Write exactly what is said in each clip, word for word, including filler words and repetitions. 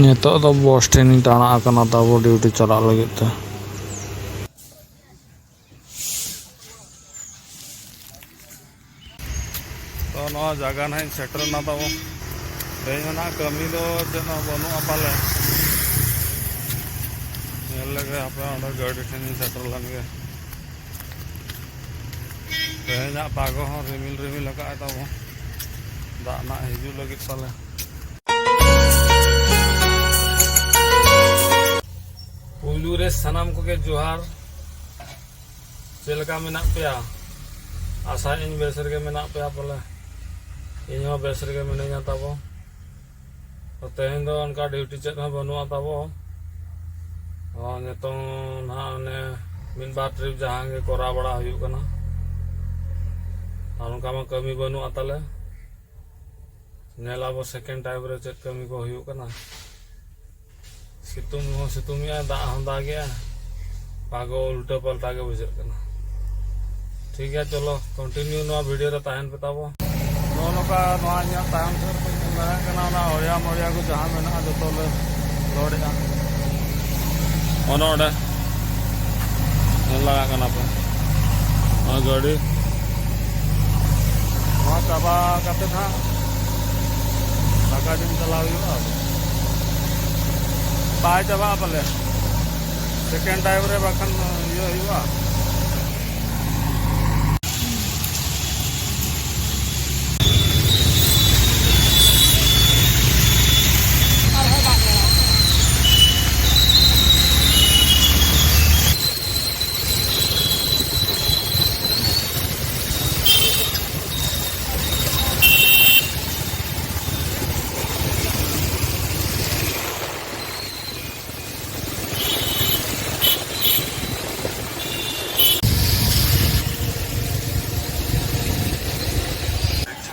ᱱᱤᱛᱚᱜ ᱫᱚ ᱵᱚᱥ ᱴᱷᱮᱱᱤᱧ ᱛᱟᱲᱟᱜ ᱟᱠᱟᱱᱟ ᱛᱟᱵᱚ ᱰᱤᱭᱩᱴᱤ ᱪᱟᱞᱟᱜ ᱞᱟᱹᱜᱤᱫ ᱛᱮ᱾ ᱛᱚ, ᱱᱚᱣᱟ ᱡᱟᱭᱜᱟ ᱱᱟᱦᱟᱜ ᱤᱧ ᱥᱮᱴᱮᱨ ᱮᱱᱟ ᱛᱟᱵᱚ᱾ ᱛᱮᱦᱮᱧ ᱢᱟ ᱱᱟᱦᱟᱜ ᱠᱟᱹᱢᱤ ᱫᱚ ᱪᱮᱫ ᱦᱚᱸ ᱵᱟᱹᱱᱩᱜᱼᱟ ᱯᱟᱞᱮ᱾ ᱧᱮᱞ ᱞᱮᱜᱮ ᱦᱟᱯᱮ ᱚᱸᱰᱮ ᱜᱟᱹᱰᱤ ᱴᱷᱮᱱᱤᱧ ᱥᱮᱴᱮᱨ ᱞᱮᱱ ᱜᱮ᱾ ᱛᱮᱦᱮᱧᱟᱜ ᱯᱟᱜᱚ ᱦᱚᱸ ᱨᱤᱢᱤᱞ ᱨᱤᱢᱤᱞ ᱟᱠᱟᱫᱼᱟᱭ ᱛᱟᱵᱚ᱾ ᱫᱟᱜ ᱱᱟᱦᱟᱜ ᱦᱤᱡᱩᱜ ᱞᱟᱹᱜᱤᱫ ᱯᱟᱞᱮ᱾ ᱯᱩᱭᱞᱩ ᱨᱮ ᱥᱟᱱᱟᱢ ᱠᱚᱜᱮ ᱡᱚᱦᱟᱨ᱾ ᱪᱮᱫ ᱞᱮᱠᱟ ᱢᱮᱱᱟᱜ ᱯᱮᱭᱟ? ᱟᱥᱟᱭᱟᱹᱧ ᱵᱮᱥ ᱨᱮᱜᱮ ᱢᱮᱱᱟᱜ ᱯᱮᱭᱟ ᱯᱟᱞᱮ᱾ ᱤᱧ ᱦᱚᱸ ᱵᱮᱥ ᱨᱮᱜᱮ ᱢᱤᱱᱟᱹᱧᱟ ᱛᱟᱵᱚ᱾ ᱛᱚ, ᱛᱮᱦᱮᱧ ᱫᱚ ᱚᱱᱠᱟ ᱰᱤᱭᱩᱴᱤ ᱪᱮᱫ ᱦᱚᱸ ᱵᱟᱹᱱᱩᱜᱼᱟ ᱛᱟᱵᱚ᱾ ᱚ, ᱱᱤᱛᱚᱝ ᱱᱟᱦᱟᱜ ᱚᱱᱮ ᱢᱤᱫ ᱵᱟᱨ ᱴᱨᱤᱯ ᱡᱟᱦᱟᱸ ᱜᱮ ᱠᱚᱨᱟᱣ ᱵᱟᱲᱟ ᱦᱩᱭᱩᱜ ᱠᱟᱱᱟ᱾ ᱟᱨ ᱚᱱᱠᱟ ᱢᱟ ᱠᱟᱹᱢᱤ ᱵᱟᱹᱱᱩᱜᱼᱟ ᱛᱟᱞᱮ᱾ ᱧᱮᱞ ᱟᱵᱚ ᱥᱮᱠᱮᱱᱰ ᱴᱟᱭᱤᱢ ᱨᱮ ᱪᱮᱫ ᱠᱟᱹᱢᱤ ᱠᱚ ᱦᱩᱭᱩᱜ ᱠᱟᱱᱟ᱾ ᱥᱤᱛᱩᱝ ᱦᱚᱸ ᱥᱤᱛᱩᱝ ᱮᱜᱼᱟ, ᱫᱟᱜ ᱦᱚᱸ ᱫᱟᱜᱮᱜᱼᱟ, ᱯᱟᱜᱚ ᱩᱞᱴᱟᱹ ᱯᱟᱞᱴᱟ ᱜᱮ ᱵᱩᱡᱷᱟᱹᱜ ᱠᱟᱱᱟ᱾ ᱴᱷᱤᱠ ᱜᱮᱭᱟ, ᱪᱚᱞᱚ ᱠᱚᱱᱴᱤᱱᱤᱭᱩ ᱱᱚᱣᱟ ᱵᱷᱤᱰᱤᱭᱳ ᱨᱮ ᱛᱟᱦᱮᱱ ᱯᱮ ᱛᱟᱵᱚ᱾ ᱱᱚᱜᱼᱚ ᱱᱚᱝᱠᱟ ᱱᱚᱣᱟ ᱤᱧᱟᱹᱜ ᱛᱟᱭᱚᱢ ᱥᱮᱫ ᱨᱮ ᱧᱮᱞ ᱫᱟᱲᱮᱭᱟᱜ ᱠᱟᱱᱟ, ᱚᱱᱟ ᱚᱲᱮᱭᱟ ᱢᱚᱲᱮᱭᱟ ᱠᱚ ᱡᱟᱦᱟᱸ ᱢᱮᱱᱟᱜᱼᱟ ᱡᱚᱛᱚ ᱞᱮ ᱞᱳᱰ ᱮᱜᱼᱟ᱾ ᱚᱱᱮ ᱚᱸᱰᱮ ᱧᱮᱞ ᱫᱟᱲᱮᱭᱟᱜ ᱠᱟᱱᱟ ᱯᱮ ᱱᱚᱣᱟ ᱜᱟᱹᱰᱤ᱾ ᱱᱚᱣᱟ ᱪᱟᱵᱟ ᱠᱟᱛᱮ ᱦᱟᱸᱜ ᱫᱟᱠᱟ ᱡᱚᱢ ᱪᱟᱞᱟᱣ ᱦᱩᱭᱩᱜᱼᱟ᱾ ᱵᱟᱭ ᱪᱟᱵᱟᱜᱼᱟ ᱯᱟᱞᱮ, ᱥᱮᱠᱮᱱᱰ ᱴᱟᱭᱤᱢ ᱨᱮ ᱵᱟᱠᱷᱟᱱ ᱤᱭᱟᱹ ᱦᱩᱭᱩᱜᱼᱟ᱾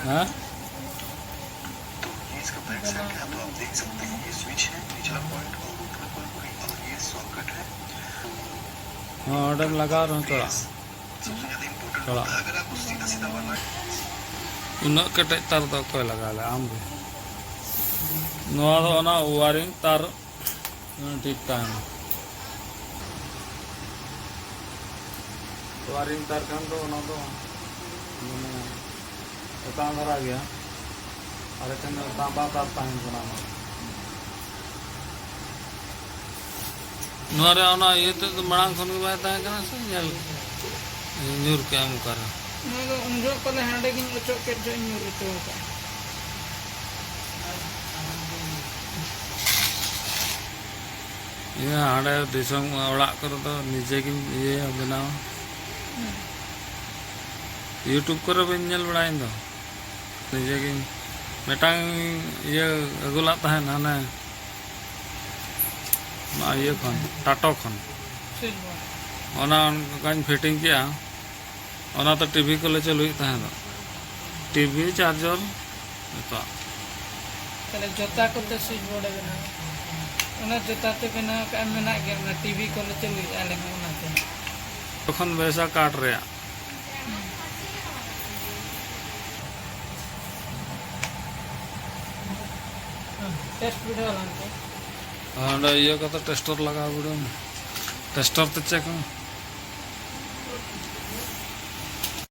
ᱦᱮᱸ? ᱦᱚᱸ, ᱚᱸᱰᱮᱢ ᱞᱟᱜᱟᱣ ᱨᱮᱦᱚᱸ ᱪᱟᱞᱟᱜᱼᱟ᱾ ᱪᱟᱞᱟᱜ᱾ ᱩᱱᱟᱹᱜ ᱠᱮᱴᱮᱡ ᱛᱟᱨ ᱫᱚ ᱚᱠᱚᱭ ᱞᱟᱜᱟᱣ ᱞᱮᱫᱟ? ᱟᱢ ᱜᱮ᱾ ᱱᱚᱣᱟ ᱫᱚ ᱚᱱᱟ ᱣᱟᱨᱤᱝ ᱛᱟᱨ ᱴᱷᱤᱠ ᱛᱟᱦᱮᱱᱟ᱾ ᱣᱟᱨᱤᱝ ᱛᱟᱨ ᱠᱷᱟᱱ ᱫᱚ ᱚᱱᱟ ᱫᱚ ᱢᱟᱱᱮ ᱮᱛᱟᱝ ᱫᱷᱟᱨᱟ ᱜᱮᱭᱟ᱾ ᱟᱨ ᱮᱠᱷᱟᱱ ᱫᱚ ᱛᱟᱸᱵᱟ ᱛᱟᱨ ᱛᱟᱦᱮᱱ ᱠᱟᱱᱟ ᱚᱱᱟ᱾ ᱱᱚᱣᱟ ᱨᱮ ᱚᱱᱟ ᱤᱭᱟᱹ ᱛᱮᱫ ᱫᱚ ᱢᱟᱲᱟᱝ ᱠᱷᱚᱱ ᱜᱮ ᱵᱟᱭ ᱛᱟᱦᱮᱸ ᱠᱟᱱᱟ ᱥᱮ? ᱧᱮᱞ ᱧᱩᱨ ᱠᱮᱜᱼᱟᱢ ᱚᱠᱟᱨᱮ? ᱱᱚᱣᱟ ᱫᱚ ᱩᱱ ᱡᱚᱦᱚᱜ ᱯᱟᱞᱮ ᱦᱟᱸᱰᱮ ᱜᱤᱧ ᱚᱪᱚᱜ ᱠᱮᱫ ᱡᱚᱦᱚᱜ ᱤᱧ ᱧᱩᱨ ᱦᱚᱪᱚ ᱟᱠᱟᱫᱼᱟ᱾ ᱤᱭᱟᱹ ᱦᱟᱸᱰᱮ ᱫᱤᱥᱚᱢ ᱚᱲᱟᱜ ᱠᱚᱨᱮ ᱫᱚ ᱱᱤᱡᱮ ᱜᱤᱧ ᱤᱭᱟᱹᱭᱟ, ᱵᱮᱱᱟᱣᱟ᱾ YouTube ᱠᱚᱨᱮ ᱵᱟᱹᱧ ᱧᱮᱞ ᱵᱟᱲᱟᱭᱟ ᱤᱧ ᱫᱚ᱾ ᱱᱤᱡᱮ ᱜᱤᱧ ᱢᱤᱫᱴᱟᱝ ᱤᱭᱟᱹ ᱟᱹᱜᱩ ᱞᱟᱜ ᱛᱟᱦᱮᱸᱱ, ᱦᱟᱱᱮ ᱱᱚᱣᱟ ᱤᱭᱟᱹ ᱠᱷᱚᱱ, ᱴᱟᱴᱟ ᱠᱷᱚᱱ᱾ ᱚᱱᱟ ᱚᱱᱠᱟᱧ ᱯᱷᱤᱴᱤᱝ ᱠᱮᱜᱼᱟ, ᱚᱱᱟ ᱛᱮ ᱴᱤᱵᱷᱤ ᱠᱚᱞᱮ ᱪᱟᱹᱞᱩᱭᱮᱫ ᱛᱟᱦᱮᱸ ᱫᱚ᱾ ᱴᱤᱵᱷᱤ, ᱪᱟᱨᱡᱚᱨ, ᱡᱚᱛᱚᱣᱟᱜ᱾ ᱛᱟᱦᱞᱮ ᱡᱚᱛᱟ ᱠᱚᱛᱮ ᱥᱩᱭᱤᱪ ᱵᱳᱨᱰ ᱮ ᱵᱮᱱᱟᱣ ᱠᱟᱜᱼᱟ᱾ ᱚᱱᱟ ᱡᱚᱛᱟ ᱛᱮ ᱵᱮᱱᱟᱣ ᱠᱟᱜᱼᱟ, ᱢᱮᱱᱟᱜ ᱜᱮᱭᱟ, ᱚᱱᱟ ᱴᱤᱵᱷᱤ ᱠᱚᱞᱮ ᱪᱟᱹᱞᱩᱭᱮᱫᱼᱟ ᱟᱞᱮ ᱦᱚᱸ ᱚᱱᱟᱛᱮ᱾ ᱛᱚᱠᱷᱚᱱ ᱵᱮᱥᱟ ᱠᱟᱴ ᱨᱮᱭᱟᱜ᱾ ᱴᱮᱥᱴ ᱵᱤᱰᱟᱹᱣ ᱟᱞᱟᱝ ᱛᱮ᱾ ᱚᱸᱰᱮ ᱤᱭᱟᱹ ᱠᱟᱛᱮ ᱴᱮᱥᱴᱟᱨ ᱞᱟᱜᱟᱣ ᱵᱤᱰᱟᱹᱣ ᱢᱮ᱾ ᱴᱮᱥᱴᱟᱨ ᱛᱮ ᱪᱮᱠ ᱢᱮ᱾